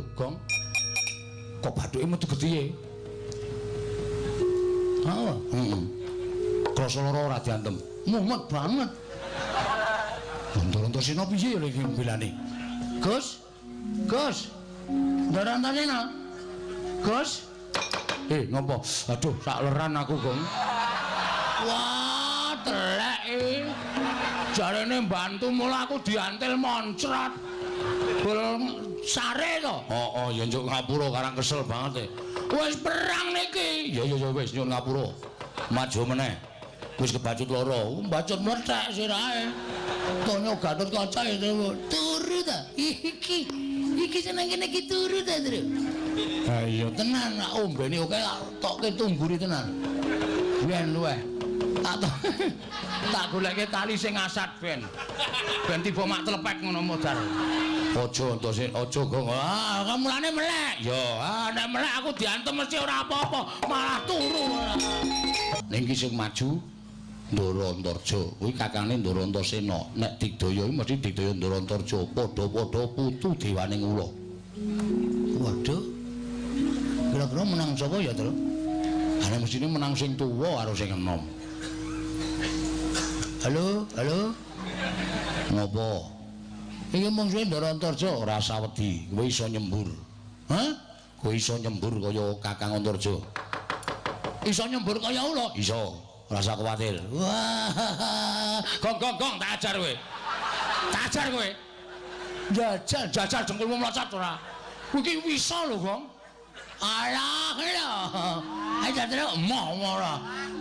Lho, Gong. Kok bathuke metu getihe? Heeh. Heeh. Krasa lara ora diantem. Mumet banget. Ndara Antasena piye ya iki mbelane? Gus. Gus. Ndara Antasena. Gus. Ngopo? Aduh, sak leran aku, Gong. Wah, telek iki. Jarene mbantu mula aku diantil moncrot. Bol sare to? Heeh, ya njuk ngapura karang kesel banget e. Wis perang niki. Ya ya ya wis nyuwun ngapura. Maju meneh. Wis kebacut loro, bacut mlethek sirahe. Tonyo Gatotkaca itu Turu ta? Iki. Iki seneng kene iki turu ta, Tru? Ha iya tenan, nak ombene oke tak tokke tungguri tenan. Ben luweh. Tak tak goleke tali sing asat ben. Ben tiba mak tlepek ngono modar. Aja Antasena, aja Gong. Ah, mulane melek. Ya, ah nek melek aku diantem mesti ora apa-apa, malah turu ora. Ning iki sing maju Ndara Antarja, kuwi kakangne Ndara Antasena. Nek digdaya iki mesti digdaya Ndara Antarja, padha-padha putu dewaning ula. Waduh. Kira-kira menang sapa ya, Tru? Lah mestine menang sing tuwa karo sing enom. Halo, halo. Ngopo? Iki mungsuhe Ndara Antarja ora usah wedi, kowe iso nyembur. Hah? Kowe iso nyembur kaya Kakang Antarja. Iso nyembur kaya ula? Iso. Ora usah kuwatir. Wah. Gong gong gong tak ajar kowe. Tak ajar kowe. Jajal jajal dengkulmu mlocot ora. Kowe iki wisa lho, Gong. Alah, lho. Ayo jajal emoh ora.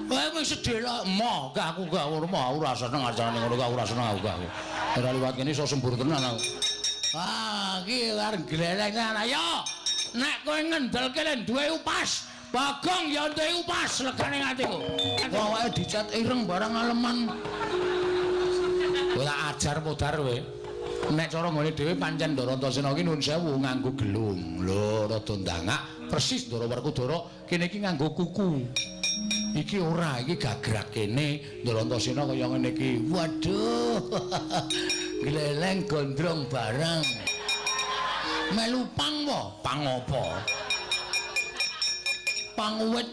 Kowe wis sedhela emoh, gak aku gak ora mau ora seneng acarane ngono gak ora seneng aku gak aku. Ora liwat kene iso sembur tenan aku. Ah, iki arep gleleng ayo. Nek kowe ngendelke len duwe upas, Bagong ya duwe upas legane atiku. Awake dicat ireng barang aleman. Kowe tak ajar modar kowe. Nek cara nggone dhewe pancen Ndara Antasena iki nuwun sewu nganggo gelung. Lho, rada ndangak persis Ndara Werkudara kene iki nganggo kuku. Iki ora, iki gagrak kene Ndara Antasena kaya ngene iki. Waduh. Gleleng gondrong barang. Melu pang po? Pang apa? Pang wit.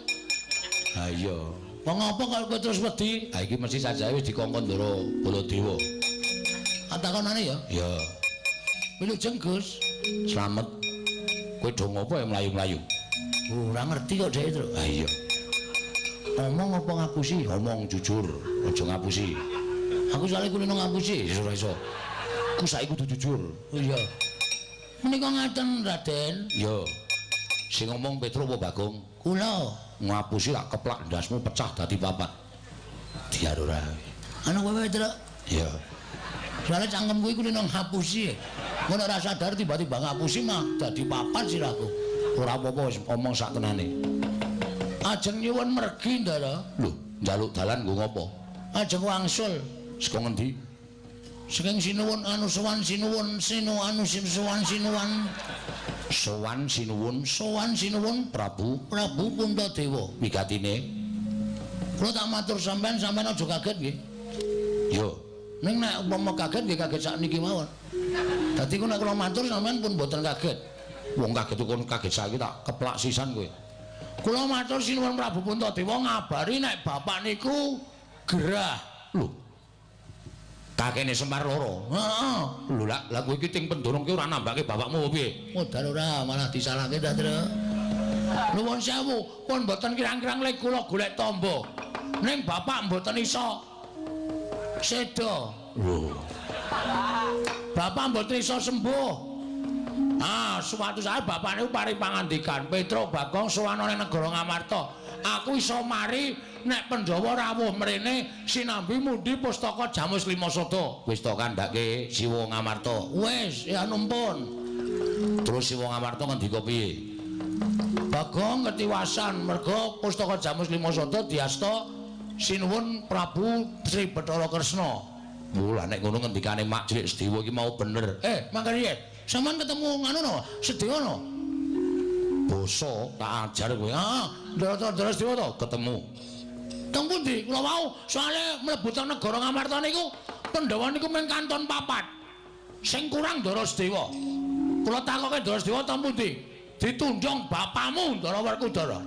Ha iya. Wong apa kok kowe terus wedi? Ha iki mesti sajae wis dikongkon Ndara Baladewa. Takonane ya. Ya. Wilujeng Gus. Slamet. Kowe do ngopo ya mlayu-mlayu? Ora ngerti kok dhek, Tru. Ha iya. Omong apa ngapusi? Omong jujur, aja ngapusi. Aku soalnya kulino ngapusi. Wis ora iso. Ku saiki kudu jujur. Oh iya. Menika ngaten, Raden. Ya. Sing ngomong Petro apa Bagong? Kula Ngapusi tak keplak ndasmu pecah dadi papat. Diar ora. Ana kowe, Tru. Ya. Soalnya cangkemku iku kulino ngapusi. Ngono ora sadar tiba-tiba ngapusi mah dadi papat sirahku. Ora apa-apa wis omong sak tenane. Ajeng nyuwun mergi, Ndara. Lho, njaluk dalan nggo ngopo? Ajeng wangsul Saka ngendi? saking sinuwun anu sowan sinuwun sinu anu sowan sinuwan Sowan sinuwun sowan sinuwun Prabu Prabu Puntadewa. Wigatine. Kula tak matur sampean, sampean aja kaget nggih. Yo, Ning nek umpama kaget nggih kaget sakniki mawon. Dadi ku nek kula matur sampean pun mboten kaget. Wong kaget kon kaget saiki tak keplak sisan kowe. Kula matur sinuwun Prabu Puntadewa ngabari nek bapak niku gerah. Lho. Kakene Semar loro. Heeh. Lho lah, lah kowe iki ting pendorong ki ora nambake bapakmu apa piye? Modal ora malah disalahke ta, Tru. Nuwun sewu, pun mboten kirang-kirang lek kula golek tamba. Ning bapak mboten iso Seda. Lho. Bapak mboten iso sembuh. Ah, suatu saat bapak niku paring pangandikan, Petro Bagong sowan ning negara Ngamarta. Aku iso mari nek Pandhawa rawuh mrene sinambi mundi pustaka Jamus Lima Sada. Wis to kandhake Siwa Ngamarta. Wis, ya numpun. Terus Siwa Ngamarta ngendika piye? Bagong ketiwasan merga pustaka Jamus Lima Sada diasta sinuwun Prabu Sri Bathara Kresna. Lah nek ngono ngendikane Mak Cilik Sedewa iki mau bener. Mangkane piye? Sampeyan ketemu nganu no, Sedewa no. Basa tak ajar kowe. Ah, Ndara Sedewa to? Ketemu. Teng pundi? Kula wau soalé mlebu teng negara Ngamarta niku Pandhawa niku mung kanton papat. Sing kurang Ndara Sedewa. Kula takoke Ndara Sdewa teng pundi? Ditundhung bapamu Ndara Werkudara.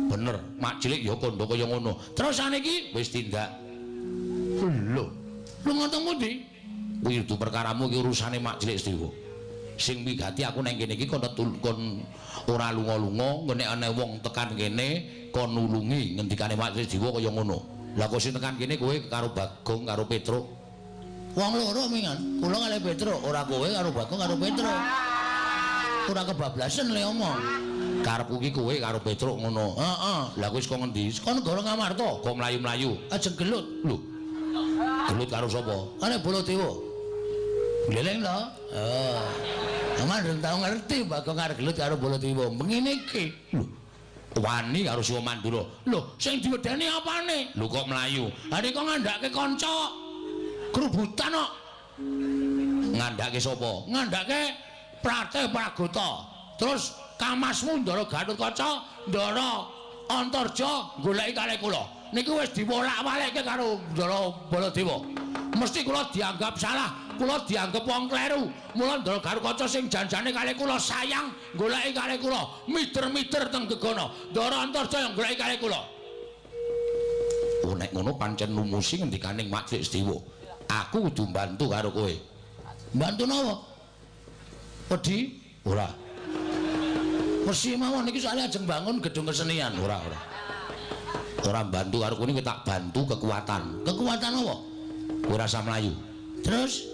Bener, mak cilik ya kandha kaya ngono. Terus saniki wis tindak. Lho, lunga teng pundi? Kuwi kudu perkaramu iki urusane mak cilik Sdewa. Sing migati aku nang kene iki kon ora lunga-lunga, nek ana wong tekan kene kon nulungi ngendikane mak cilik Sdewa kaya ngono. Lah kok sing tekan kene kowe karo Bagong karo Petruk. Wong loro mingan, kula kalih Petruk, ora kowe karo Bagong karo Petruk. Ora kebablasen le omong. Karepku ki kowe karo Petruk ngono. Heeh. Lah kowe saka ngendi? Saka negara Ngamarta. Kok mlayu-mlayu? Ajeng gelut. Lho. Gelut karo sapa? Karo Baladewa. Gleleng to? Heeh. Aman durung tau ngerti Bagong arep gelut karo Baladewa. Mengene iki. Lho. Wani karo Siwa Mandura. Lho, sing diwedeni apane? Lho kok mlayu? Ha nek kok ngandhake kanca grubutan kok. Ngandhake sapa? Ngandhake Prate Pragota. Terus kamasmu Ndara Gatotkaca, Ndara Antarja goleki kalih kula. Niku wis diwolak-walikke karo Ndara Baladewa. Mesti kula dianggap salah, kula dianggap wong kleru. Mula Ndara Gatotkaca sing janjane kalih kula sayang goleki kalih kula, mider-mider teng gegana. Ndara Antarja yang goleki kalih kula. Oh nek ngono pancen numusi ngendikaning Mak Cilik Sdewa. Aku kudu mbantu karo kowe. Mbantu napa? Wedi? Ora. Mesti mawon iki soalnya ajeng bangun gedung kesenian. Ora, ora. Ora mbantu karo kowe iki tak bantu kekuatan. Kekuatan apa? Kowe rasa mlayu. Terus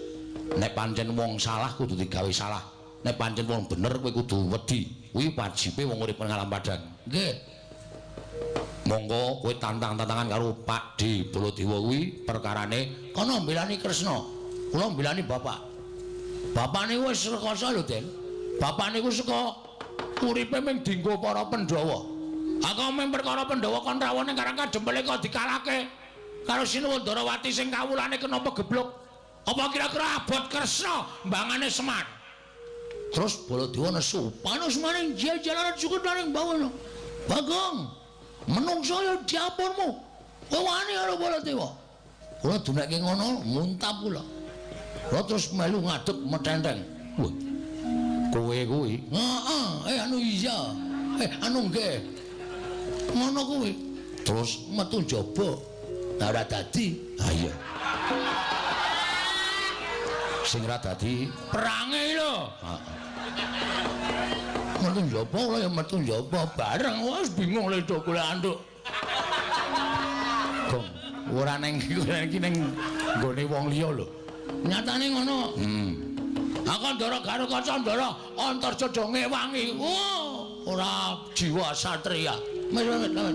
nek pancen wong salah kudu digawe salah. Nek pancen wong bener kowe kudu wedi. Kuwi wajibe wong urip nang alam padang. Nggih. Monggo kowe tantang-tantangan karo Pak D Baladewa kuwi perkarane kono mbelani Kresna. Kula mbelani bapak. Bapak niku wis rekoso lho, Den. Bapak niku saka uripe mung dienggo para Pandhawa. Aku mung perkara Pandhawa kon rawuh ning Karang Kadempel kok dikalahke karo Sinuwun Ndarawati sing kawulane kena pegebluk. Apa kira-kira abot Kresna mbangane Semar? Terus Baladewa nesu, panus maning jajalaran sukudaning bawana. Bagong, menungso ya diapurmu. Kowe wani karo Baladewa. Kula dunekke ngono, muntap kula. Kula terus melu ngadeg metenteng. Wah. Kowe kuwi. Heeh, anu iya. Anu nggih. Ngono kuwi. Terus metu njaba. Lah ora dadi. Ha iya. Sing ora dadi perange lho. Heeh. Metu njaba kula ya metu njaba bareng. Wis bingung le do kula anduk. Gong, ora neng iki ning nggone wong liya lho. Nyatane ngono. Aku Ndara Gatotkaca Ndara Antarja do ngewangi. Oh, ora jiwa satria. Wis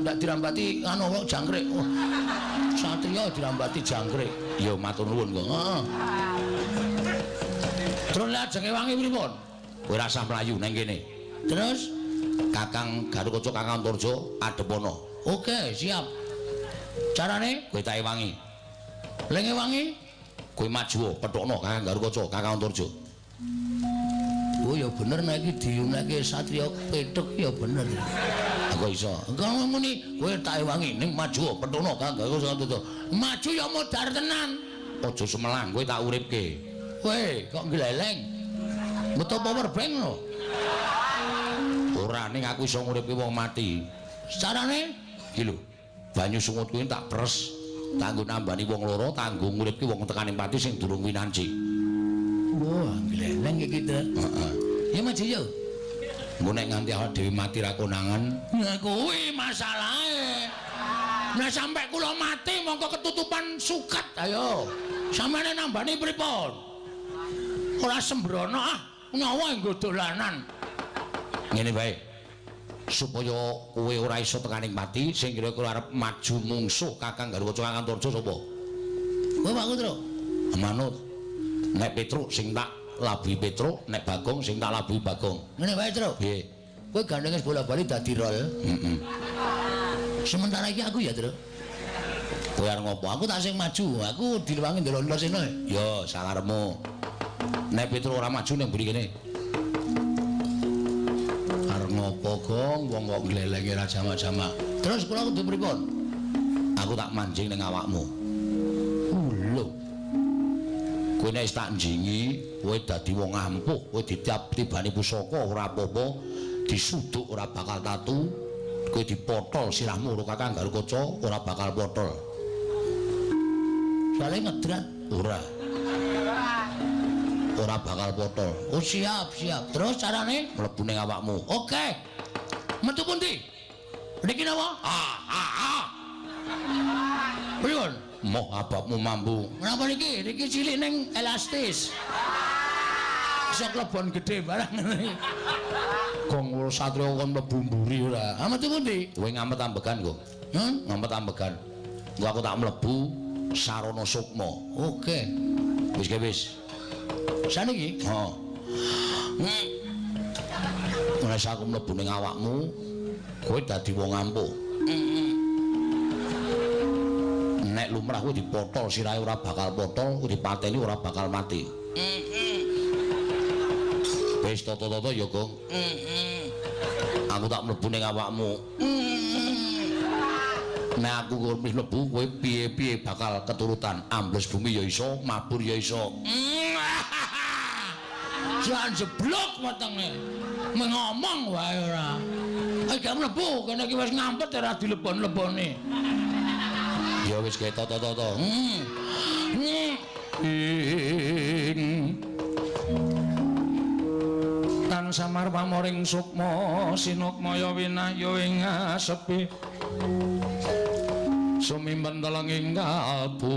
ndak dirambati anu kok jangkrik. Oh. Satria dirambati jangkrik. Ya matur nuwun kok. Heeh. Terus lajeng ngewangi pripun? Kowe ora usah mlayu nang kene. Terus Kakang Gatotkaca Kakang Antarja adepana. Oke, siap. Carane kowe tak ewangi. Lha ngewangi kowe maju pethukno Kakang Gatotkaca Kakang Antarja. Oh ya bener nek iki diuneke satria pethuk ya bener. Aku iso. Engko muni kowe tak ewangi ning maju pethukno Kakang Gatotkaca Antarja. Maju ya modar tenan. Aja sumelang kowe tak uripke. Kowe kok gleleng. Metu power bank lho. Ora ning aku iso nguripke wong mati. Carane iki lho. Banyu sungut kuwi tak pres. Tanggo nambani wong loro, tanggo nguripke wong tekaning pati sing durung winanci. Wah, gleleng iki ta. Heeh. Ya maju yo. Engko nek nganti awak dhewe mati ra konangan, nah kuwi masalahe. Nah sampe kula mati mongko ketutupan suket. Ayo. Sampeyan nambani pripun? Ora sembrono ah, nyawa nggo dolanan. Ngene wae. Supaya kowe ora iso tekaning pati, sing kira-kira arep maju mungsuh Kakang Gatotkaca Kakang Antarja sapa? Kowe Pak Kutro. Manut. Nek Petruk sing tak labuhi Petruk, nek Bagong sing tak labuhi Bagong. Ngene wae, Truk. Nggih. Kowe gandeng wis bola-bali dadi rol. Heeh. Sementara iki aku ya, Truk. Kowe arep ngopo? Aku tak sing maju, aku dilewangi Ndara Antasena. Ya, sakarepmu. Nek Petruk ora maju ning mburi kene. Arep ngopo, Gong? Wong kok glelenge ra jamak-jamak. Terus kula kudu pripun? Aku tak manjing ning awakmu. Lho. Kowe nek wis tak njingi, kowe dadi wong ampuh, kowe ditibani pusaka ora apa-apa, disuduk ora bakal tatu, kowe dipotol sirahmu karo Kakang Garukaca ora bakal potol. Soale ngedrat ora. Ora bakal potol. Oh siap, siap. Terus carane mlebu ning awakmu. Oke. Metu pundi? Niki napa? Ah, ah, ah. Pripun? Moh ababmu mambu. Kenapa niki? Niki cilik ning elastis. Iso klebon gedhe barang ngene. Gong satriya kon mlebu mburi ora. Ah metu pundi? Kowe ngamet ambegan, Gong. Hmm? Ngamet ambegan. Engko aku tak mlebu sarana sukma. Oke. Wis ke wis. Saniki? Heeh. Nek aku mlebu ning awakmu, kowe dadi wong ampuh. Nek lumrah kowe dipotol sirahe ora bakal potol, kowe dipateni ora bakal mati. Wis toto-toto ya, Gong. Aku tak mlebu ning awakmu. Nek aku wis mlebu, kowe piye-piye bakal keturutan. Ambles bumi ya iso, mabur ya iso. Jan jeblok wetenge. Ngomong wae ora. Iki mlebu kene iki wis ngampet ora dilebon-lebone. Ya wis gawe toto-toto. Ing tan samar pamoring sukma sinukmaya winahya ing asepi sumimpen telenging kalbu.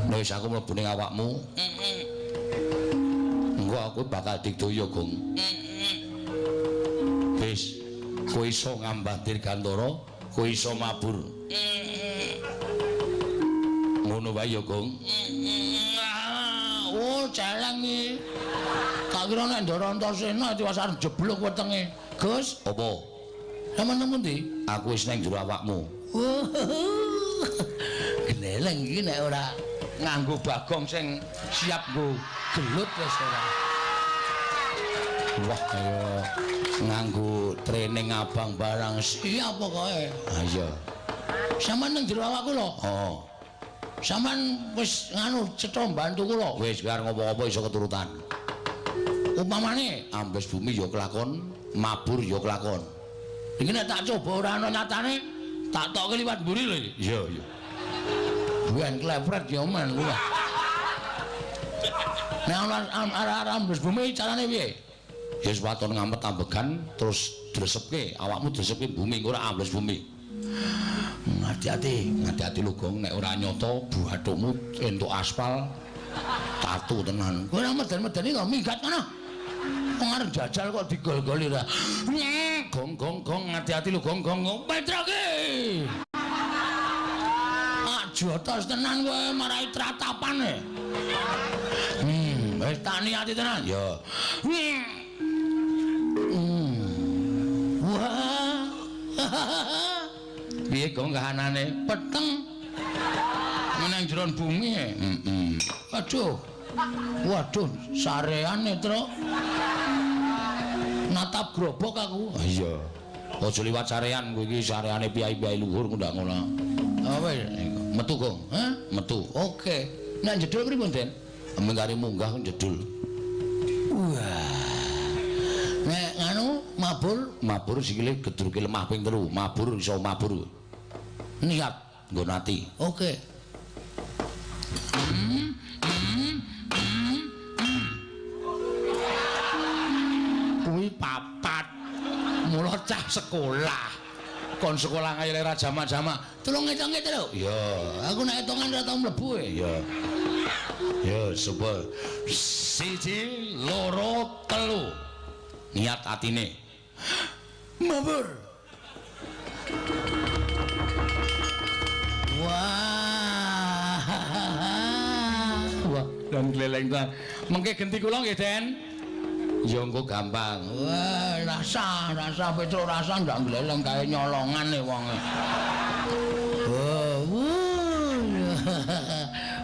Nek wis aku mlebu ning awakmu, engko aku bakal digdaya, Gong. Wis, kowe iso ngambah dirgantara, kowe iso mabur. Ngono wae ya, Gong. Oh, celeng iki. Tak kira nek Ndara Antasena tiwas arep jeblok wetenge. Gus, apa? Sampeyan nang pundi? Aku wis nang jero awakmu. Gleleng iki nek ora nganggo bagong sing siap nggo gelut wis ora. Wah, kaya nganggo training abang barang siap pokoke. Ha iya. Sampeyan nang jero awakku lho. Heeh. Sampeyan wis nganu cetha mbantu kula. Wis biar ngopo-ngopo iso keturutan. Upamane ambles bumi ya kelakon, mabur ya kelakon. Iki nek tak coba ora ana nyatane, tak tokke liwat mburi lho iki. Iya, iya. Ben klepret ya men kuwi. Nek ana arah-arah ambles bumi carane piye? Ya wis waton ngamet ambegan terus dresepke, awakmu dresepke bumi engko ora ambles bumi. Hati-hati, hati-hati lho Gong, nek ora nyata buathukmu entuk aspal tatu tenan. Kowe ora meden-medeni kok minggat kono. Wong arep jajal kok digol-goli ora. Gong gong gong, hati-hati lho Gong gong. Petroke. Jotos tenan kowe marai tratapane. Wis tak niati tenan. Ya. Wah. Piye Gong kahanane? Peteng. Nang jero bumi. Heeh. Aduh. Waduh, sareane, Truk. Natap grobok aku. Iya. Aja liwat sarean kowe iki, sareane piyai-piyai luhur ndak ngono. Ah wis, metu Gong. Hah? Metu. Oke. Nek jedul pripun, Den? Mengkari munggah jedul. Wah. Nek nganu mabur, mabur sikile gedruke lemah ping 3, mabur iso mabur. Niat nggo ati. Oke. Kuwi papat. Mula cah sekolah. Kon sekolah kaya ora jamak-jamak. Tulung ngitunge lho. Iya, aku nek hitungan ora tau mlebu e. Iya. Ya, sapa? 1 2 3. Niat atine. Mabur. Wah. Wah, dan gleleng ta. Mengke genti kula nggih, Den. Ya engko gampang. Wah, rasa Petro rasa ndak gleleng kae nyolongan e wonge.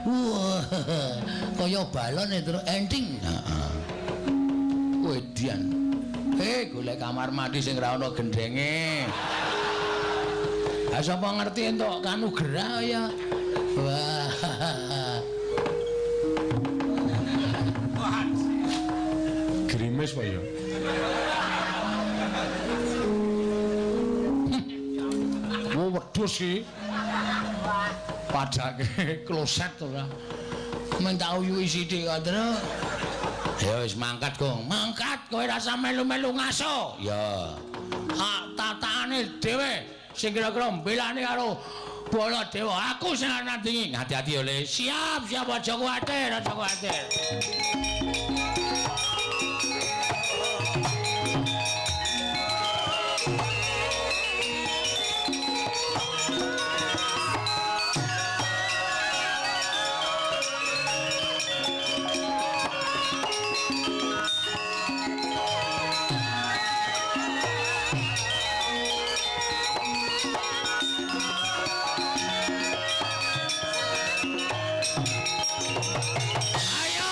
Wah. Kaya balon e terus enting. Heeh. Wedian. Golek kamar mandi sing ora ana gendenge. Ha sapa ngerti entuk kanugrah ya. Wah. Grimis kok ya. Wo wedhus iki. Padake kloset ora. Men tak uyuhi sithik kok, Tru. Ya wis mangkat, Gong. Mangkat kowe rasa melu-melu ngaso. Ya. Hak tatane dhewe sing kira-kira mbelani karo Baladewa. Aku sing nandingi. Hati-hati ya, Le. Siap, siap aja kuwatir, aja kuwatir. Ayo.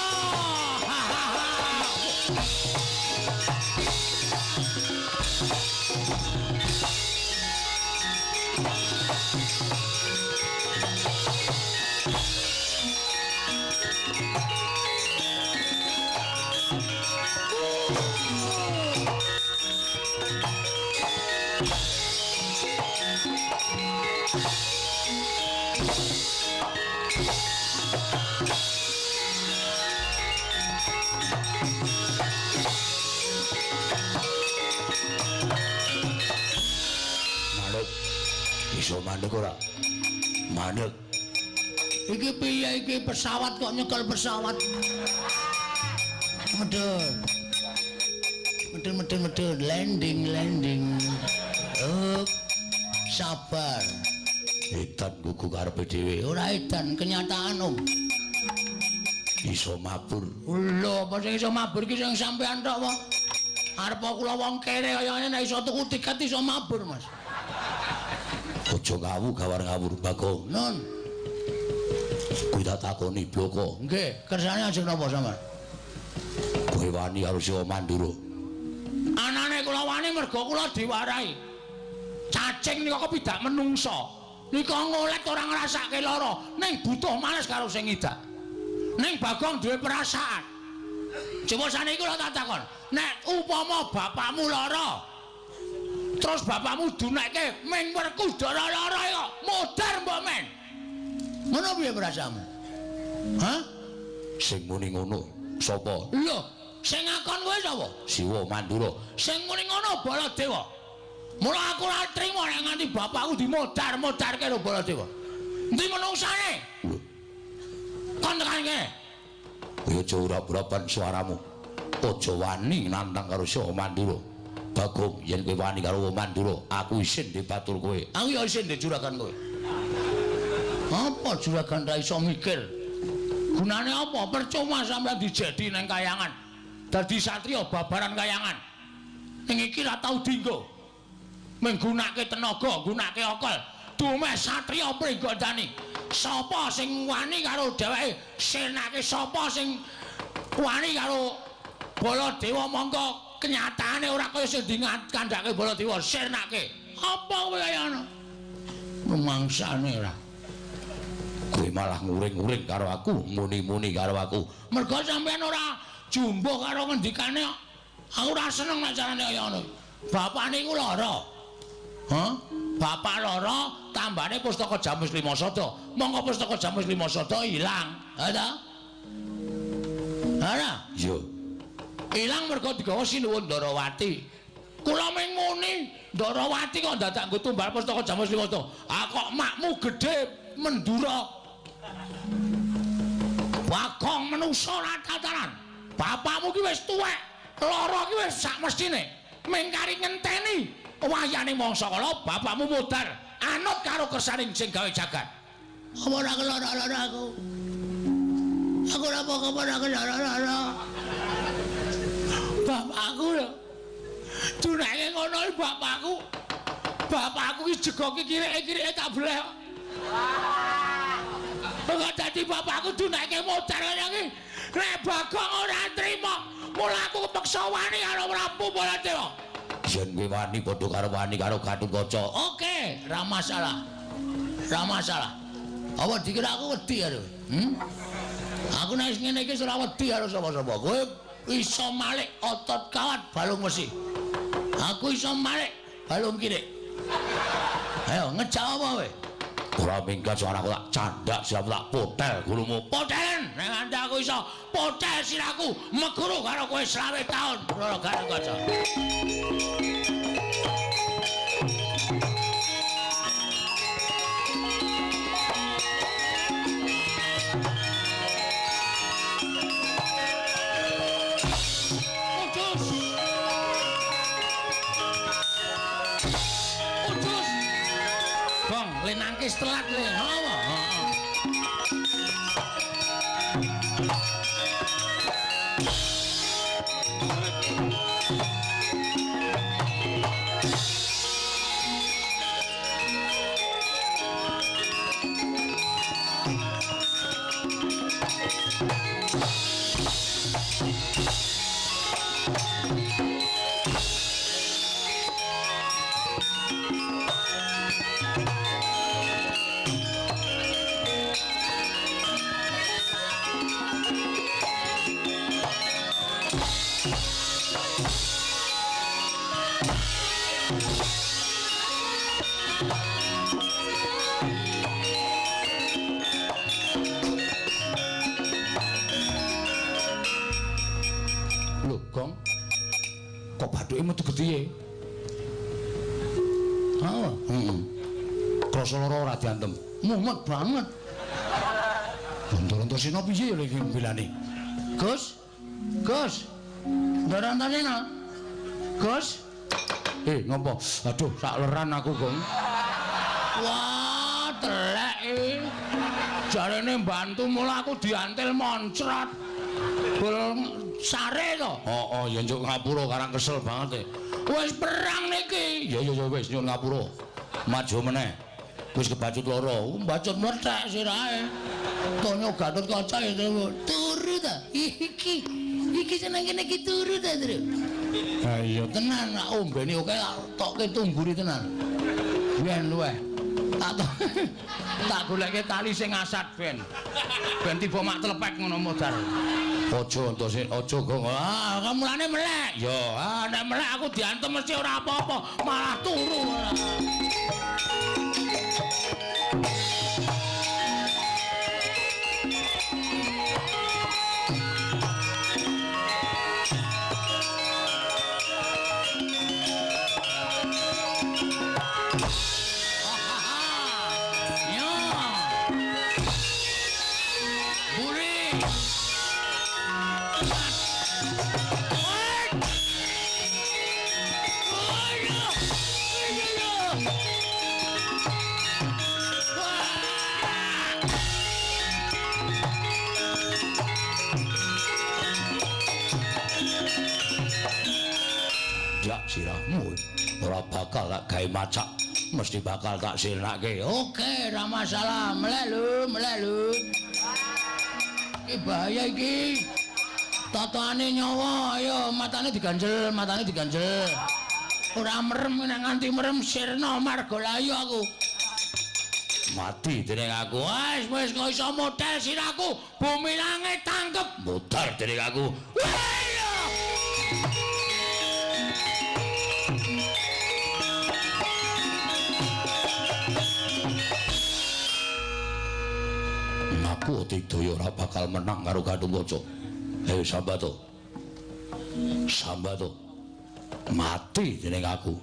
Manuk. Iso manuk ora? Manuk. Iki piye iki pesawat kok nyekel pesawat? Medun. Medun medun medun landing landing. Up. Sabar. Edan gugu karepe dhewe. Ora edan kenyataan, Om. Iso mabur. Lho, apa sing iso mabur iki sing sampean tok apa? Arep kula wong kere kaya ngene nek iso tuku tiket iso mabur, Mas. Aja ngawu gawar ngawur Bagong. Nun. Kuwi tak takoni bloko. Nggih, kersane ajeng napa sampean? Kowe wani karo Siwa Mandura. Anane kula wani mergo kula diwarahi. Cacing nika kepidak menungsa. Nika ngolet ora ngrasake lara, ning butuh males karo sing ngidak. Ning Bagong duwe perasaan. Coba saniki kula tak takon, nek upama bapakmu lara, terus bapakmu dunekke ming Werkudara lara kok modar mbok men. Ngono piye perasaanmu? Hah? Sing muni ngono sapa? Lho, sing ngakon kowe sapa? Siwa Mandura. Sing muni ngono Baladewa. Mula aku ora trimo nek nganti bapakku dimodar-modarke karo Baladewa. Endi menungsane? Lho. Kon tekan kene. Kowe aja ora-urapan suaramu. Aja wani nantang karo Siwa Mandura. Bagong, yen kowe wani karo Mandura, aku isin dibatur kowe. Aku ya isin dijuragan kowe. Apa juragan ra iso mikir? Gunane apa? Percuma sampeyan dijedi nang kayangan. Dadi satriya babaran kayangan. Ning iki ra tau dinggo. Menggunake tenaga, nggunake akal. Dumeh satriya Pringgondani. Sapa sing wani karo dheweke? Senake sapa sing wani karo Baladewa mongko kenyataane ora kaya sing dikandhake Baladewa, sirnake. Apa kowe kaya ngono? Rumangsane ora. Kowe malah nguring-nguring karo aku, muni-muni karo aku. Mergo sampeyan ora jumbuh karo ngendikane kok. Aku ora seneng nek carane kaya ngono. Bapakne iku lara. Hah? Bapak lara, tambane pustaka Jamus Lima Sada. Mongko pustaka Jamus Lima Sada ilang. Ha ta? Ora? Iya. Ilang mergo digawa Sinuwun Ndarawati. Kula ming muni, Ndarawati kok dadak nggo tumbal pustaka Jamus Lima Sada. Ah kok makmu gedhe Mendura. Bagong menungsa ora tataran. Bapakmu ki wis tuwek, lara ki wis sak mestine. Ming kari ngenteni wayane mangsa kala bapakmu modar anut karo kersaning sing gawe jagat. Apa ora kelara-lara aku? Aku ora apa-apa ora kelara-lara. Bapakku lho. Dunake ngono iki bapakku. Bapakku ki jegoki kireke-kireke tak bleh. Kok dadi bapakku dunake modar kaya iki. Nek Bagong ora trima, mula aku kepeksa wani karo Prabu Baladewa. Yen kowe wani padha karo wani karo Gatotkaca. Oke, ra masalah. Ra masalah. Apa dikira aku wedi karo? Aku nek ngene iki ora wedi karo sapa-sapa. Kowe iso malik otot kawat balung wesi. Aku iso malik balung kirik. Ayo ngejak apa kowe? Ora minggat suaraku tak candak siramu tak potel gulumu. Potelen nek nganti aku iso potel siraku meguru karo kowe 20 taun. Ora Gatotkaca. Nangkis telat le. Apa? Heeh. Lho, Gong. Kok bathuke metu getihe? Heeh. Heeh. Krasa lara ora diantem. Mumet banget. Antasena piye ya iki mbelane? Gus. Gus. Ndara Antasena. Gus. Ngopo? Aduh, sak leran aku, Gong. Wah, telek iki. Jarene mbantu mula aku diantil moncrot. Bol sare to. Heeh, ya njuk ngapura karang kesel banget e. Wis perang niki. Ya ya ya wis nyuwun ngapura. Maju meneh. Wis kebacut loro, Bacut mlethek sirahe. Tonyo Gatotkaca ya turu ta. Iki. Iki seneng kene iki turu ta, Tru. Ha iya Tenan nak ombene oke tak tokke tungguri tenan. Ben luweh. Tak tak goleke tali sing asat ben. Ben tiba mak tlepek ngono modar. Aja Antasena, aja Gong. Ah, mulane melek. Ya, Ah, nek melek aku diantem mesti ora apa-apa, malah turu ora. Yo. Buri. Jak sirahmu ora bakal tak gawe macak, mesti bakal tak sirnake. Oke, ora masalah. Melek lho, melek lho. Iki bahaya iki. Tatane nyawa, ayo matane diganjel, matane diganjel. Ora merem nek nganti merem sirna margalayu aku. Mati dening aku. Wes wis kok iso model siraku, bumi langit tangkep. Mutar dening aku. Wah, iya. Aku Digdaya ora bakal menang karo Gatotkaca. Sambato. Sambato. Mati dening aku.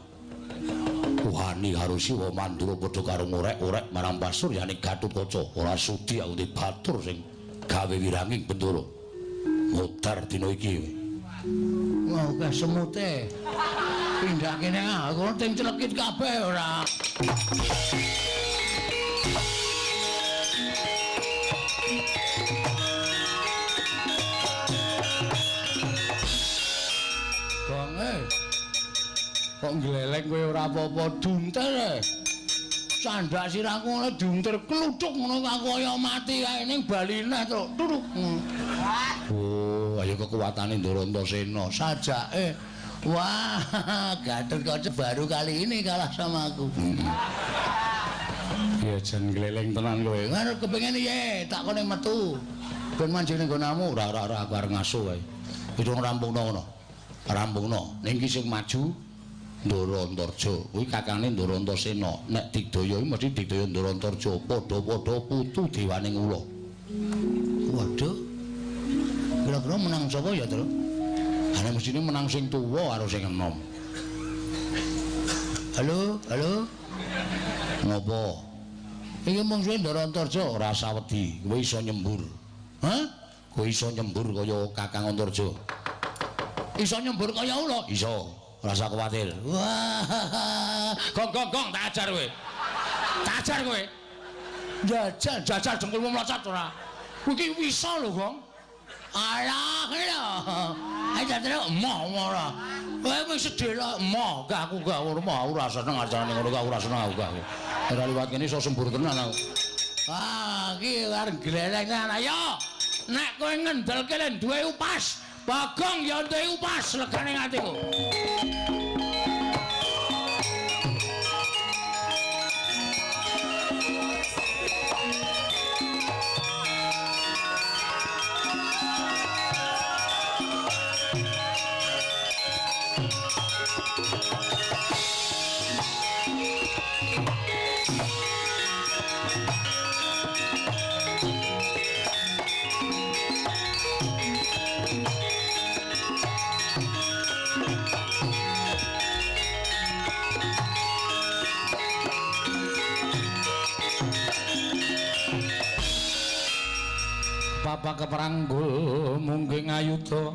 Wani karo Siwa Mandura padha karo ngorek-orek marang pasuryane Gatotkaca. Ora sudi aku dibatur sing gawe wiranging Bendara. Modar dina iki. Wah, akeh semute. Pindah kene aku ting celekit kabeh ora. Gonge. Kok ngleleng kowe ora apa-apa duntel. Sandak sirahku ngono diuntir kluthuk ngono aku kaya mati kae ning baline truk. Turuk. Oh, ayo kekuatane Ndara Antasena. Sajake. Wah, Gatotkaca baru kali ini kalah sama aku. Ya jan gleleng tenan kowe. Ngono kepengin piye? Tak kone metu. Ben manjing ning nggonamu. Ora ora ora aku arep ngaso wae. Wis rampungno ngono. Rampungno. Ning iki sing maju Ndara Antarja. Kuwi kakane Ndara Antasena. Nek digdaya iki mesti digdaya Ndara Antarja. Padha-padha putu dewaning ula. Waduh. Kira-kira menang sapa ya, Tru? Ana mestine menang sing tuwa karo sing enom. Halo, halo. Ngopo? Iki mungsuhe Ndara Antarja ora usah wedi, kowe iso nyembur. Hah? Kowe iso nyembur kaya Kakang Antarja. Iso nyembur kaya ula? Iso. Ora usah kuwatir. Wah. Gong gong gong tak ajar kowe. Tak ajar kowe. Jajal, jajal dengkulmu mlocot ora. Kowe iki wisa lho, Gong. Alah, lho. Ayo jajal emoh ora. Kowe wis sedhela emoh, gak aku gak ora mau ora seneng acarane ngono gak ora seneng aku gak. Ora liwat kene iso sembur tenan aku. Ah, iki arep gleleng tenan. Ayo. Nek kowe ngendelke len duwe upas, Bagong ya duwe upas legane atiku. Bapak keperanggul mungging ayuda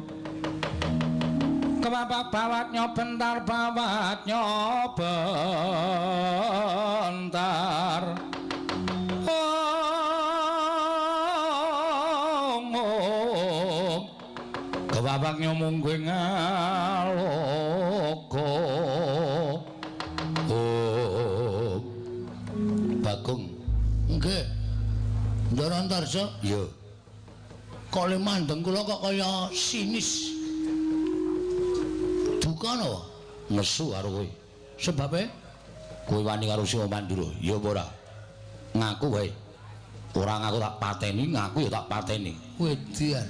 kebapak bawat nyobentar bawat nyobentar ong ong kebapak nyomungging aloka oh Bagong nggih Ndara Antarja iya. Kok le mandeng kula kok kaya sinis. Duka napa? Nesu karo kowe. Sebabe kowe wani karo Sima Mandura, ya apa ora? Ngaku wae. Ora ngaku tak pateni, ngaku ya tak pateni. Wedian.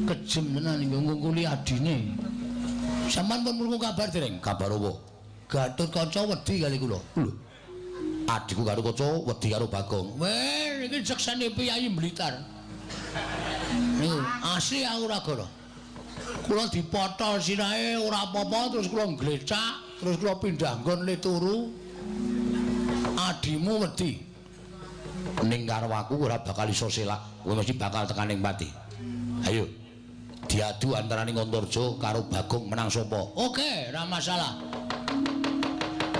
Kejem tenan iki ngungkuli adine. Sampeyan pun krungu kabar dereng? Kabar apa? Gatotkaca wedi kali kula. Lho. Adhiku Gatotkaca wedi karo Bagong. Weh, iki seksene piyayi Blitar. Niku asli aku ora goro. Kula dipotol sirahe ora apa-apa terus kula nglecak, terus kula pindah nggon le turu. Adimu wedi. Ning karo aku ora bakal iso selak, kowe mesti bakal tekan ning pati. Ayo. Diadu antaraning Antarja karo Bagong menang sapa? Oke, ora masalah.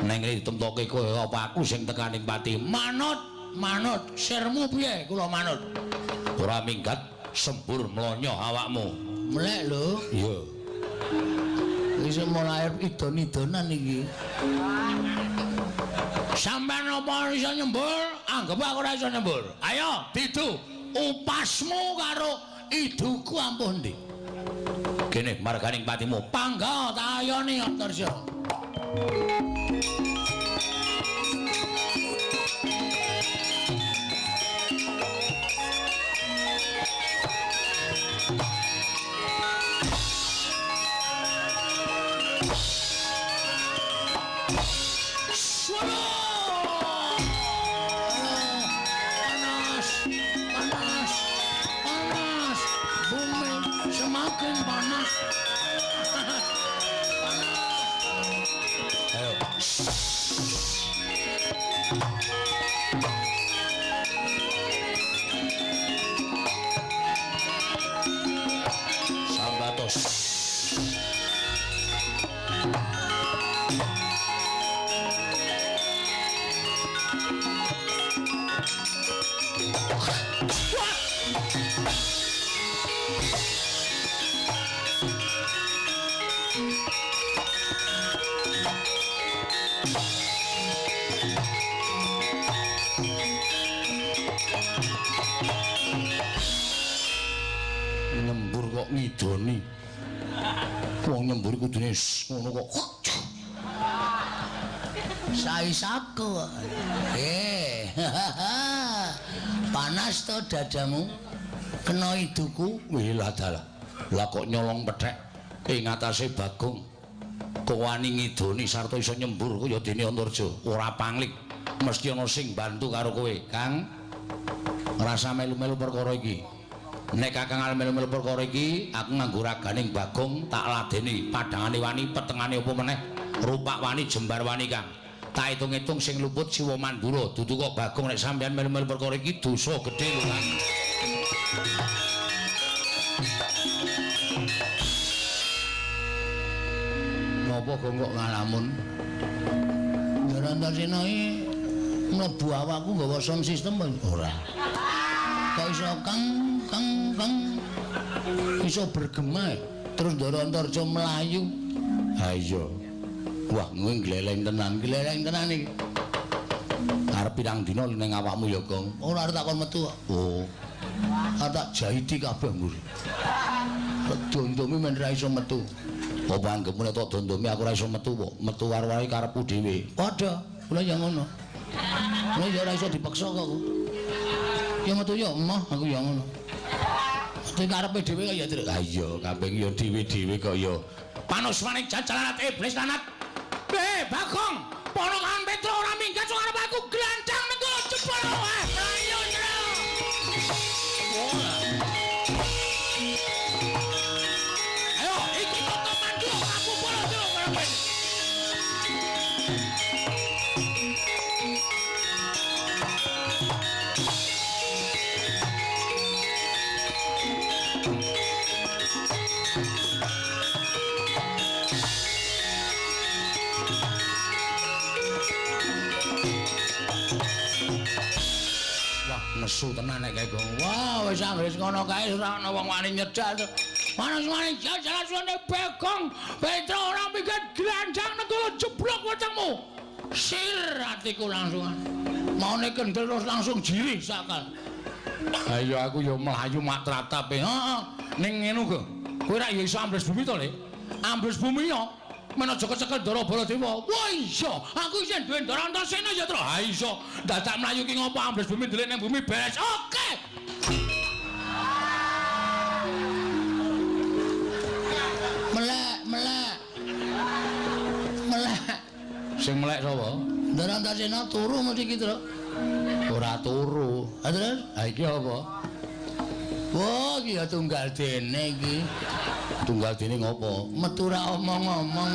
Neng ngene ditemtoke kowe apa aku sing tekan ning pati? Manut, manut. Sirmu piye? Kula manut. Ora minggat sembur mlonyo awakmu. Mlek lho. Iya. Wis mulai idon-idonan iki. Sampeyan apa iso nyembur? Anggep aku ora iso nyembur. Ayo, didu upasmu karo iduku ampuh ndi? Kene marganing patimu. Pangga tak ayoni Antarja. ngidoni. Wong nyembur kudune ngono kok. Saisaku. Panas to dadamu? Kena iduku. Wih lah dalah. Lah kok nyolong pethek ing atase Bagong. Kok wani ngidoni sarta iso nyembur kaya dene Antarja. Ora panglik. Mesti ana sing bantu karo kowe, Kang. Rasa melu-melu perkara iki. Nek Kakang arep melu-melu perkara iki, aku nganggo raganing Bagong tak ladeni padhangane wani, petengane apa meneh, rupak wani, jembar wani, Kang. Tak hitung-hitung sing luput Siwa Mandura, dudu kok Bagong nek sampeyan melu-melu perkara iki dosa gedhe lho, Kang. Napa kok ngalamun? Ndara Antasena iki mlebu awakku nggawa sound system ora. Kok iso kang kang kang iso bergema terus Ndara Antarja mlayu. Ha iya. Wah, kowe gleleng tenan, gleleng tenan iki. Arep pirang dina ning awakmu ya, Gong? Ora arep takon metu kok. Oh. Arep tak jahiti kabeh mburi. Dondomi men ra iso metu. Apa anggepmu nek tok dondomi aku ora iso metu kok? Metu karo-karo karepku dhewe. Padha, kula ya ngono. Kula ya ora iso dipaksa kok. Ya metu ya emoh aku ya ngono. Metu karepe dhewe kok ya, Tru. Ha iya, kabeh ya dhewe-dhewe kok ya. Panusmaning jajalan iblis lanat. Bagong, ponokan Petro ora minggat sok arep aku glandang metu jebol wae. Mlayu, Tru. Ayo, iki kota Mandura aku polo Tru karepe. Nesu tenan nek kae, Gong. Wah, wis anggere ngono kae ora ana wong wani nyedak. Panas-panas jajalan suwane Bagong, Petro ora minggat glandang negara jeblok wetengmu. Sir atiku langsungan. Maune kendel terus langsung jirih sakal. Ha iya aku ya mlayu mak tratape. Heeh. Ning ngene go. Kowe ra ya iso ambles bumi to, Le? Ambles bumi ya. Men aja kecekel Ndara Baladewa. Wah iya, aku isih duwe Ndara Antasena ya, Tru. Ha iso. Dadak mlayu ki ngopo ambles bumi ndelik ning bumi beres. Oke. Melek, melek. Melek. Sing melek sapa? Ndara Antasena turu mesti iki, Tru. Ora turu. Ha terus? Ha iki apa? Wah, iki ya tunggal dene iki. Tunggal dene ngopo? Metu ra omong-omong.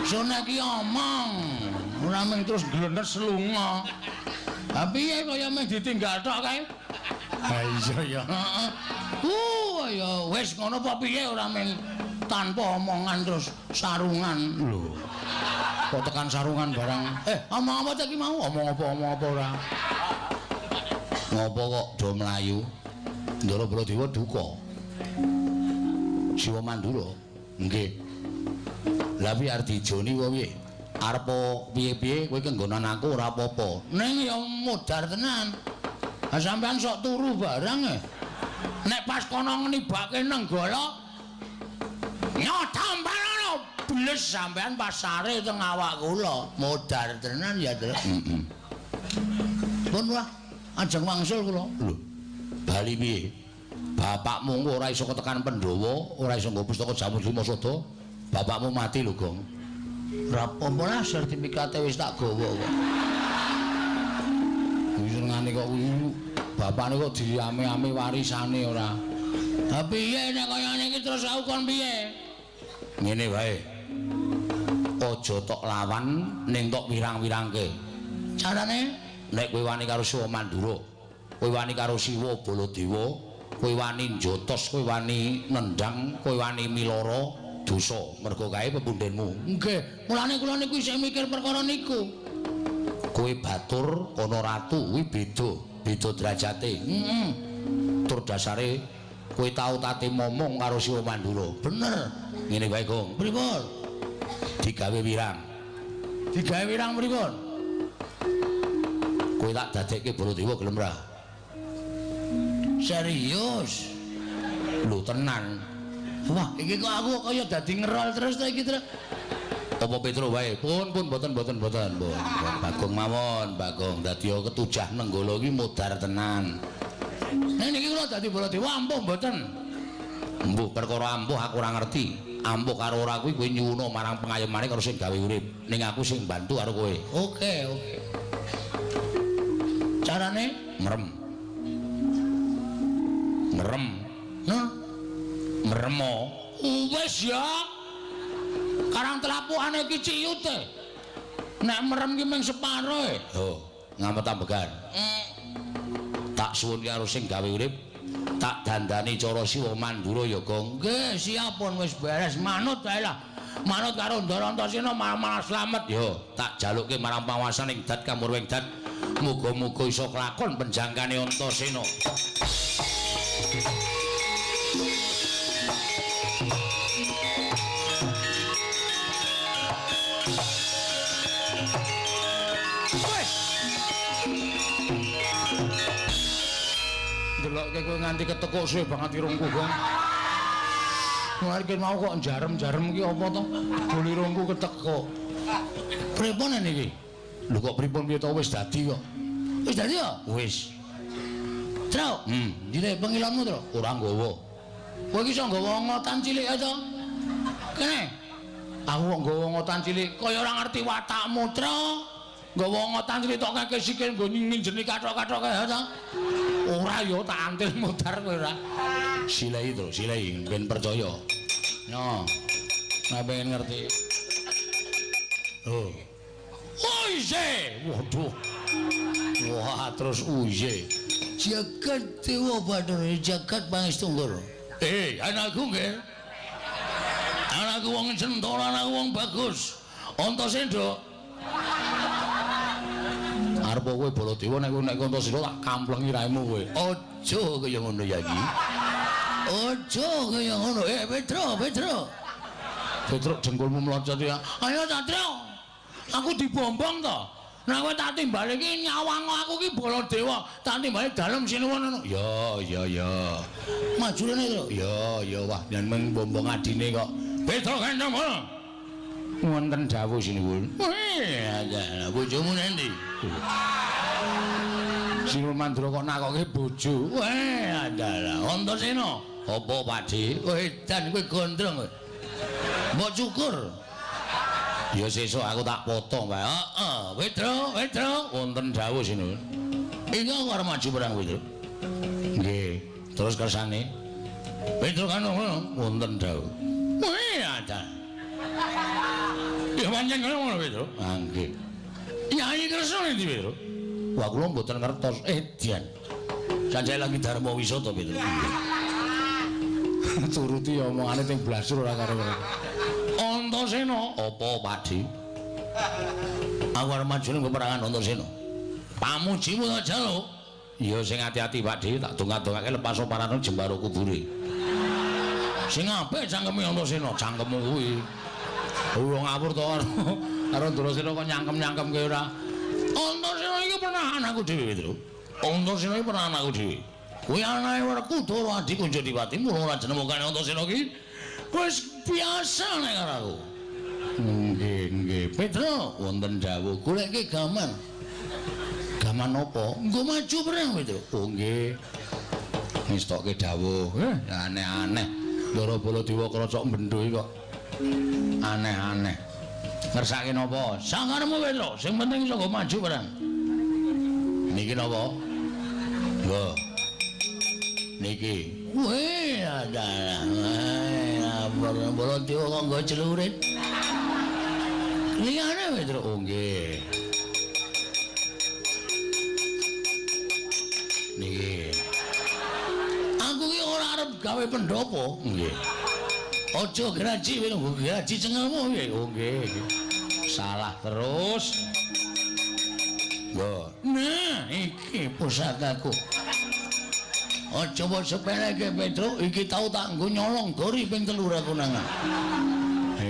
Sone iki omong. Ora mung terus glenes lunga. Ha piye kaya mung ditinggal tok kae? Ha iya ya. Heeh. Ya wis ngono apa piye ora mung tanpa omongan terus sarungan. Lho. Kok tekan sarungan barang? Omong apa ta iki mau? Omong apa omong apa ora? Ngopo kok do mlayu? Ndara Baladewa duka. Siwa Mandura. Nggih. Lah piye arep dijoni apa piye? Arep piye-piye kowe kenggonan aku ora apa-apa. Ning ya modar tenan. Ha sampean sok turu barang e. Nek pas kono nibake Nenggala nyotamparana bles sampean pasare teng awak kula. Modar tenan ya, Tru. Heeh. Pun wah, ajeng wangsul kula. Lho, bali piye? Bapakmu ora iso ketekan Pandhawa, ora iso nggo pustaka Jamus Lima Sada. Bapakmu mati lho, Gong. Ora apa-apa lah, sertifikate wis tak gawa kok. Kuwi senengane kok kuwi bapakne kok diame-ame warisane ora. Ha piye nek kaya ngene iki terus aku kon piye? Ngene wae. Aja tok lawan ning tok wirang-wirangke. Carane nek kowe wani karo Siwa Mandura, kowe wani karo Siwa Baladewa, kowe wani njotos, kowe wani nendang, kowe wani miloro dosa mergo kae pepundhenmu. Nggih, mulane kula niku isih mikir perkara niku. Kowe batur ana ratu kuwi beda, beda derajate. Heeh. Tur dasare kowe tau tate momong karo Siwa Mandura. Bener. Ngene wae, Gong. Pripun? Digawe wirang. Digawe wirang pripun? Kowe tak dadekke Baladewa gelem ra? Serius? Lho tenan. Wah, iki kok aku kaya dadi ngerol terus ta iki, Tru. Apa Petro wae? Pun pun boten boten boten, pun. Bagong mawon, Bagong dadi ketujah Nenggala iki modar tenan. Nek niki kula dadi Baladewa ampuh mboten. Mbuh perkara ampuh aku ora ngerti. Ampuh karo ora kuwi kowe nyuwuna marang pengayomane karo sing gawe urip. Ning aku sing bantu karo kowe. Oke, oke. Carane merem. Merem. Nah. Meremo. Wis ya. Karang telapukane iki ciyut e. Nek merem ki mung separo e. Oh, ngamet ambegan. Tak suwun karo sing gawe urip, tak dandani cara Siwa Mandura ya, Gong. Nggih, siap pun wis beres, manut wae lah. Manut karo Ndara Antasena malah slamet. Yo, tak jalukke marang panguwasaning dat kamurwing dat. Muga-muga iso kelakon penjangkane Antasena. Delokke kowe nganti ketekuk suwe banget irungku, Gong. Mari mau kok jarem-jarem iki apa to? Jebul irungku ketekuk. Pripun niki? Lho kok pripun piye to wis dadi kok. Wis dadi ya? Wis. Tru, ndire pengilonmu, Tru? Ora nggawa. Kowe iki iso nggawa ngotan cilik ae to? Kene. Aku kok nggawa ngotan cilik kaya ora ngerti watakmu, Tru. Nggawa ngotan cilik tok kake sikil nggo nginjeni kathok-kathok kae to. Ora ya tak antil modar kowe ora. Silai to, silai ben percaya. Yo. Nek pengen ngerti. Oh. Uye, waduh. Wah, terus uye. Jagat Dewa Bathara, jagat Pangestu. Anakku nggih. Anakku wong centana, anakku wong bagus. Antasena. Arep kowe Baladewa nek kowe nek Antasena tak kamplengi raimu kowe. Aja kaya ngono ya iki. Aja kaya ngono. Petro, Petro. Petro dengkulmu mlocot ya. Ayo Satrio. Aku dibombong to. Nek kowe tak timbali iki nyawang aku iki Baladewa, tak timbali dalem sinuwun ngono. Ya, ya, ya. Maju rene, Tru. Ya, ya wah yen mung bombong adine kok. Petro kandham. Wonten dawuh sinuwun. Wih, bojomu nendi? Sinuwun Mandura kok nakoke bojo. Weh, adalah Antasena. Apa Pakde? Kowe edan kowe gondrong kowe. Mbok cukur. Ya sesuk aku tak potong wae. Heeh, Petro, Petro, wonten dawuh sinuwun. Iki aku arep maju perang Petro. Nggih, terus kersane. Petro kan ngono, wonten dawuh. Weh, ada. Ya pancen ngono Petro. Ah nggih. Yai Kresna endi Petro? Wah kula mboten ngertos. Edian. Sanjaya lagi dharma wisata Petro. Turuti omongane teng blasur ora karo. Antasena, apa Pakde? Aku arep maju ning peperangan Antasena. Pamujimu ta jaluk. Ya sing ati-ati Pakde, tak dongak-dongake lepas parane jembaro kubure. Sing apik cangkeme Antasena, cangkemmu kuwi. Wong ngawur to karo Antasena kok nyangkem-nyangkemke ora. Antasena iki pernah anakku dhewe, Petro. Antasena iki pernah anakku dhewe. Kuwi anake Werkudara Adi Kunjodipati, mula ora jenemokane Antasena iki wis biasa nek karo aku. Nggih, nggih. Petro, wonten dawuh goleke gaman. Gaman apa? Nggo maju perang, Petro. Oh nggih. Ngestokke dawuh. Aneh-aneh. Ndara Baladewa krocok bendho iki kok. Aneh-aneh. Ngersake napa? Sakarepmu Petro, sing penting iso nggo maju perang. Niki napa? Nggo. Niki. Weh, adalah. Baladewa kok nggo celurit. Liyane Petro. Oh nggih. Niki. Aku ki ora arep gawe pendopo. Nggih. Aja graji kowe nggo graji cengelmu piye? Oh nggih. Salah terus. Nggo. Nah, iki pusakaku. Aja mbok sepeleke Petro, iki tau tak nggo nyolong gori ping 3 aku nangan.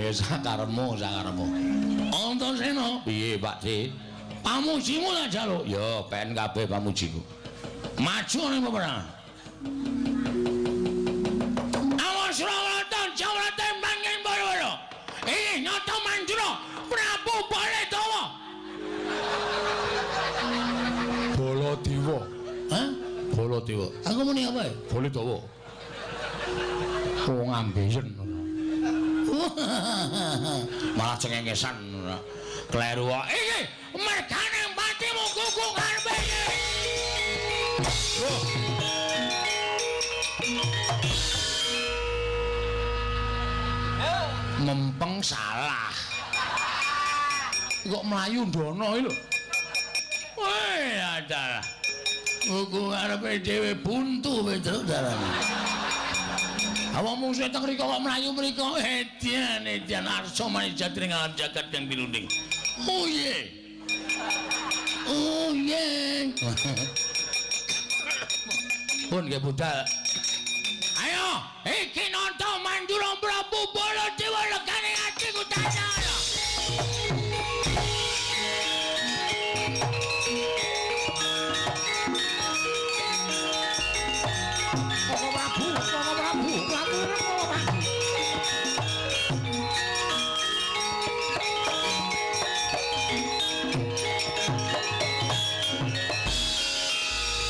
Sakarepmu, sakarepmu. Antasena, piye Pakde? Pamujimu tak jaluk. Ya, pen kabeh pamujiku. Maju ning peperangan. Baladewa. Aku muni apa ya? Baladewa. Wong ambeien. Malah cengengesan. Kleru kok. Iki mergane patimu kuku ngarepe iki. Mempeng salah. Kok mlayu ndono iki lho. Weh, adalah. Kuku ngarepe dhewe buntu Petruk darane. Awak mungsuhe teng mriko kok mlayu mriko. Edian, edian arsa manijat ring alam jagat kang pilunding. Oh ye. Oh ye. Pun nggih budal. Ayo, iki nonton Mandura Prabu Baladewa legane atiku tanah. Koko Prabu, Koko Prabu, Prabu Koko Prabu.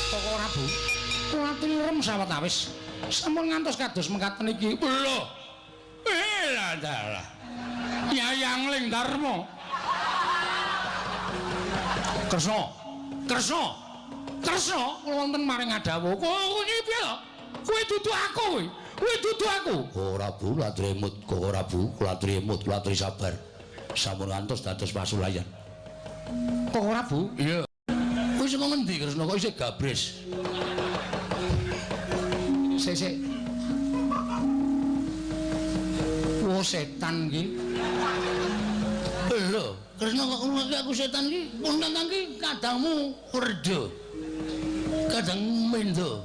Koko Prabu, kula tilem sawetawis. Sampun ngantos kados mekaten iki. Lho. Eh, dalah. Yayang Ling Darma. Kresna. Kresna. Kresna kula wonten maring adawuh. Kowe iki piye to? Kowe dudu aku kowe. Kowe dudu aku. Ora Bu, kula tremut, ora Bu, kula tremut, kula tri sabar. Sampun ngantos dados pasulayan. Kok ora Bu? Iya. Kowe saka ngendi Kresna kok isih gabres? Sik sik. Wo setan iki. Lho, Kresna kok ngrungokake aku setan iki? Pun tantang iki kadangmu werda. Kadang mendo.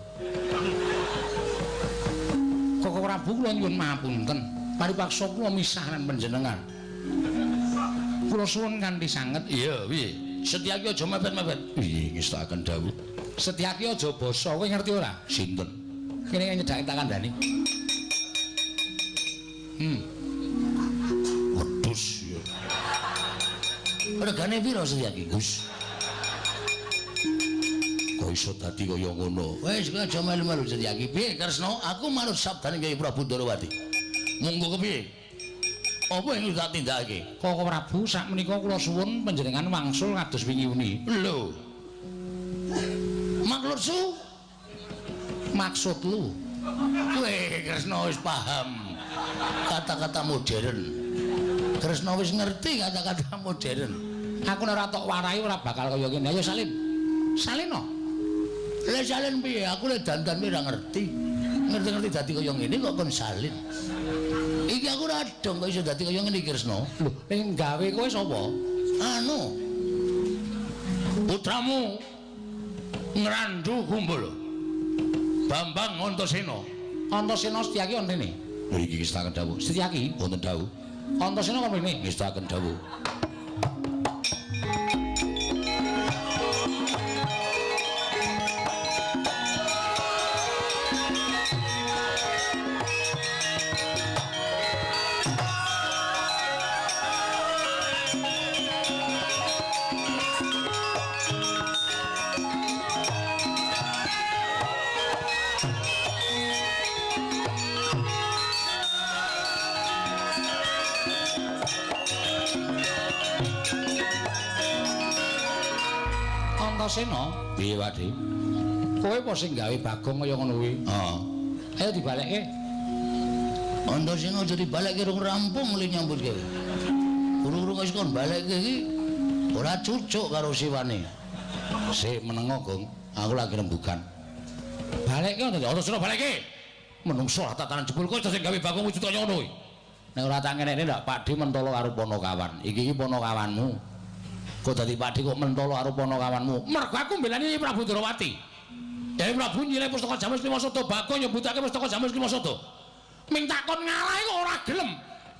Koko Prabu kula nyuwun mahapunten. Paripaksa kula misah lan panjenengan. Kula suwun kanthi sanget. Iya, piye? Setyaki aja mepet-mepet. Piye ngestakaken dawuh? Setyaki aja basa, kowe ngerti ora? Sinten? Kene nyedhake tak kandhani. Wedhus ya. Regane piro Setyaki, Gus? Kok iso dadi kaya ngono? Wis kowe aja melu-melu Setyaki. Piye Kresna? Aku manut sabdane Kyai Prabu Ndorowati. Monggo kepiye? Apa yang tak tindakake? Koko Prabu sakmenika kula suwun panjenengan wangsul kados wingi uni. Lho. Maksud Maksud lu? Weh, Kresna wis paham kata-kata modern. Kresna wis ngerti kata-kata modern. Aku nek ora tok warai ora bakal kaya ngene. Ayo salin. Salin no. Lah salin piye? Aku lek dandan ora ngerti. Ngerti-ngerti dadi kaya ngene kok kon salin. Iki aku ora dong kok iso dadi kaya ngene iki Kresna. Lho, ning gawe kowe sapa? Anu. Putramu Ngrandu Kumbolo. Bambang Antasena. Antasena Setyaki wonten rene. Lho iki ngestakaken dawuh. Setyaki wonten dawuh. Antasena kok mrene? Ngestakaken dawuh. Antasena, Piye, Pakde? Kowe apa sing gawe Bagong kaya ngono kuwi? Heeh. Ayo dibalekke. Antasena aja dibalekke rung rampung le nyambut gawe. Urung-urung wis kon balekke iki ora cucuk karo siwane. Sik menengo, Gong. Aku lagi rembugan. Balekke Antasena balekke. Menungso tatanan jebul kowe sing gawe Bagong wujud kaya ngono kuwi. Nek ora tak ngenekne ndak Pakde mentolo karo Panakawan. Iki iki Panakawanmu. Kok dadi Pakde kok mentolo karo Panakawanmu? Mergo aku mbelani Prabu Ndorowati. Dewi Prabu nyilih pustaka Jamus Lima Sada, Bagong nyebutake pustaka Jamus Lima Sada. Ming takon ngalah iku ora gelem.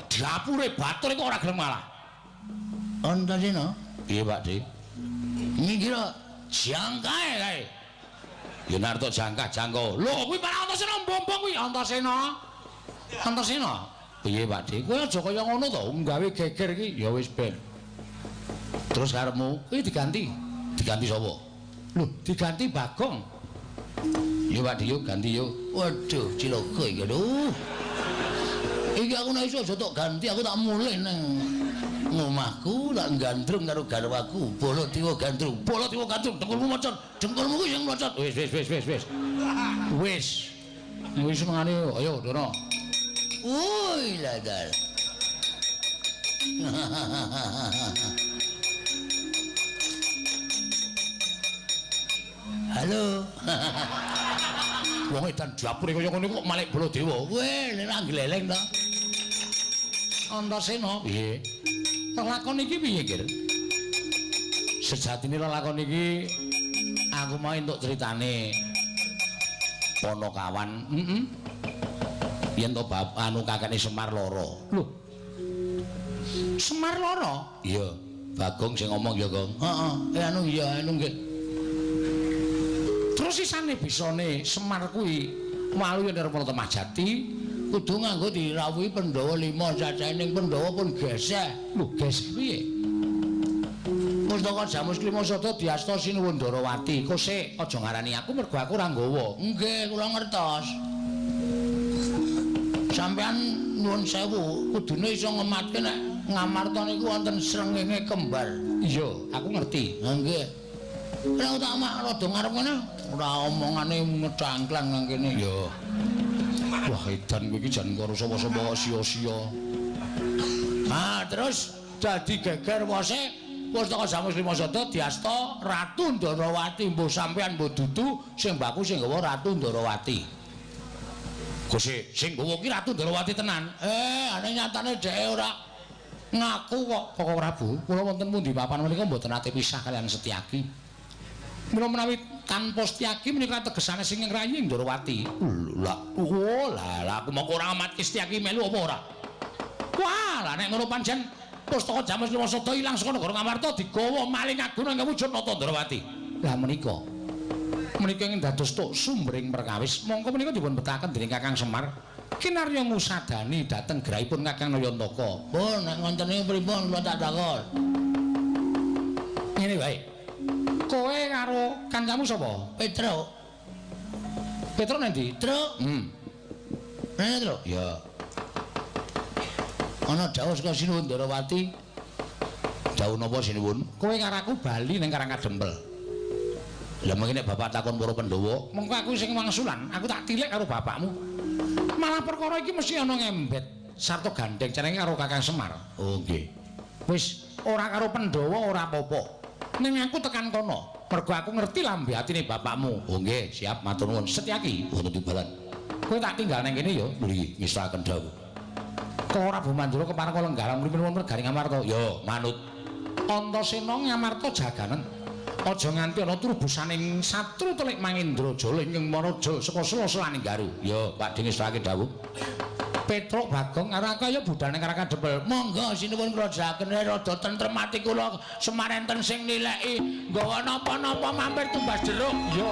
Dapure batur iku ora gelem ngalah. Antasena, Piye, Pakde? Ngira jangkae kae. Ya narto jangkah jangko. Lho, kuwi para Antasena mbombong kuwi Antasena. Antasena. Piye, Pakde? Kowe aja kaya ngono to, nggawe geger iki. Ya wis ben. Terus karepmu Kuwi diganti. Diganti sapa? Lho, diganti Bagong. Yo Pak Dio ganti yo. Waduh, cilaka iki aduh. Iki aku nek iso aja tok ganti, aku tak mulih nang ngomahku, tak gandrung karo garwaku. Bala Dewa gandrung, bala dewa gandrung, dengkulmu mocot, dengkulmu kuwi sing mocot. Wis wis wis wis wis. Wis. Wis senengane ayo Dara. Woi ladal. Halo. Wong edan dapure kaya ngono kok malik Baladewa. Kowe nek gleleng to. Antasena piye? Lelakon iki piye, Gir? Sejatine lelakon iki aku mau entuk critane Ponokawan. Heeh. Yen to bab anu kakekne Semar lara. Lho. Semar lara? Iya. Bagong sing ngomong ya, Gong. Heeh. Anu iya, anu nggih. Terus sisane bisane Semar kuwi malu yen arep Temah Jati kudu nganggo dirawuhi Pandhawa 5 cacahe ning Pandhawa pun geseh. Lho, geseh piye? Pustaka Jamus Klima Sada diasta Sinuwun Ndarawati. Kosek aja ngarani aku mergo aku ora nggawa. Nggih, kula ngertos. Sampeyan nuwun sewu, kudune iso ngematke nek Ngamarta niku wonten srengenge kembar. Iya, aku ngerti. Ha nggih. Nek tak mak rada ngarep ngene, ora omongane ngecangklang nang kene. Iya. Wah, edan kowe iki jan karo sapa-sapa kok sia-sia. Ah, terus dadi geger wose Pustaka Jamus Klima Sada diasta Ratu Ndarawati. Mbuh sampean mbuh dudu sing baku sing nggawa Ratu Ndarawati. Gusti, sing nggawa ki Ratu Ndarawati tenan. Ane nyatane dheke ora ngaku kok. Koko Prabu, kula wonten pundi papan menika mboten nate pisah kalian Setyaki. Mila menawi tanpa Setyaki menika tegesane sing ngrayi Ndarawati. Lah, oh lah aku mongko ora amatke Setyaki melu apa ora? Wah, lah nek ngono pancen Pustaka Jamus Klima Sada ilang saka negara Ngamarta digawa maling aguna ing wujud Nata Ndarawati. Lah menika menika ingkang dados tuk sumbering perkawis mongko menika dipun betaken dening Kakang Semar kinarya ngusadani dhateng grahipun Kakang Nayantaka. Pun nek ngoten niku pripun kula tak takon. Ngene wae. Kowe karo kancamu sapa? Petruk. Petruk nang ndi? Truk. Nang Truk. Ya. Ana dawuh saka Sinuwun Ndarawati. Dawuh napa Sinuwun? Kowe karo aku bali ning Karang Kadempel. Lah mengki nek bapak takon para Pandhawa, mengko aku sing wangsulan, aku tak tilik karo bapakmu. Malah perkara iki mesti ana ngembet sarta gandeng cenenge karo Kakang Semar. Oh nggih. Wis ora karo Pandhawa ora apa-apa. Ning aku tekan kono, mergo aku ngerti lambe atine bapakmu. Oh nggih, siap matur nuwun. Setyaki wonten timbalan. Kowe tak tinggal nang kene ya. Nggih, ngestokaken dawuh. Kok ora Mandura kepareng lenggah mriku nuwun regane Ngamarta. Ya, manut. Antasena Ngamarta jaganen. Aja nganti ana trubusaning satru telik Mangindrajala ingkang manaja saka sela-selaning garu. Ya, Pak Dene ngestoake dawuh. Petruk Bagong karo aku ayo budal ning Karang Kadempel. Monggo sinuwun kula jagaken rada tentrem ati kula Semar enten sing nileki nggawa napa-napa mampir tumbas jeruk. Ya.